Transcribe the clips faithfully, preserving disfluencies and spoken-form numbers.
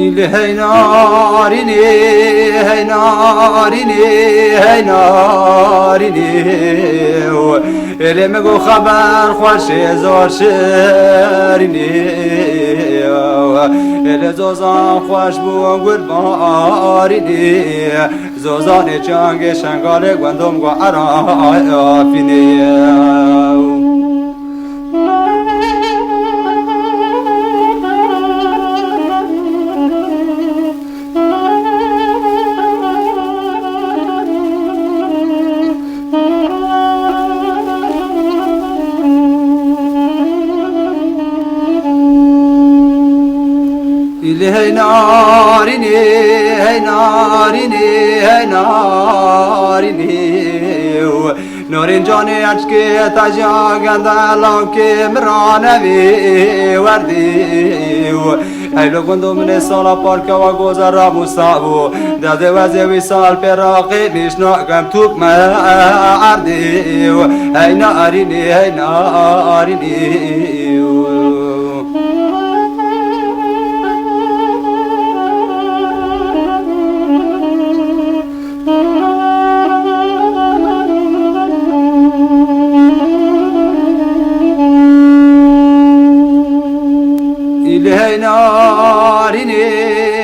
Îlê hey narînê, hey narînê, hey narînê. Êlê min got xeber xweş ê zor şirînê. Êlê zozan xweş bû gul barînê. Zozanê çangê şengalê gundum got erafînê. Îlê hey narînê, hey narînê, hey narînê. Norîn canê eçkê te jî agende lawkê min ranevî werdî. Eylo gundo min ê sala parkewa goza ramûsa bû. Dezê wezê wî sal pê raqî nîşna kem tûk me erdî. Hey narînî, hey narînî. Îlê hey narînê,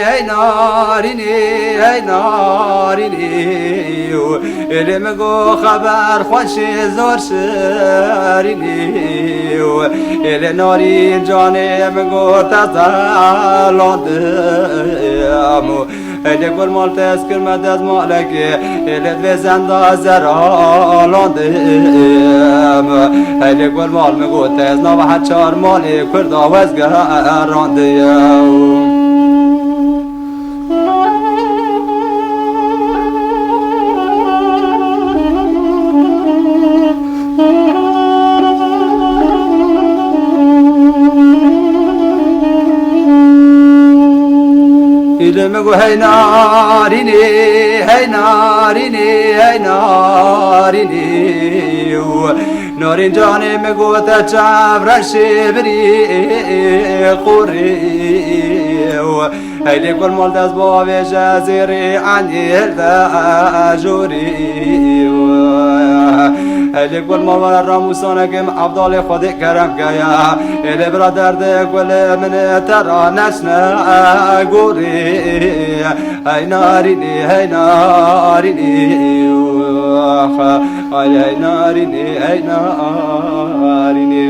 hey narînê, hey narînê. Êlê min got xeber xweşê zor şirînê. Êlê narîn canê min got ez zelandim. Êlê gul mal te ez kirme dezmalekê, êlê divê zenda zeralandim. Êlê gul mal min got ez nava her çar malê kurda wezgerandiye. Îlê min got hey narînê, hey narînê, hey narînê. Narîn canê min got te çav reşê birî qorî. Hey lê gul mal dest bavêje zêrê endî hilde jorî. Hey lê gul mal were ramûsanekim Evdalê Xwedê kerem keye. Êlê bira derdê gulê min te ra neçne gorî. Hey narînî, hey narînî. Ay hey narînî, hey narînî.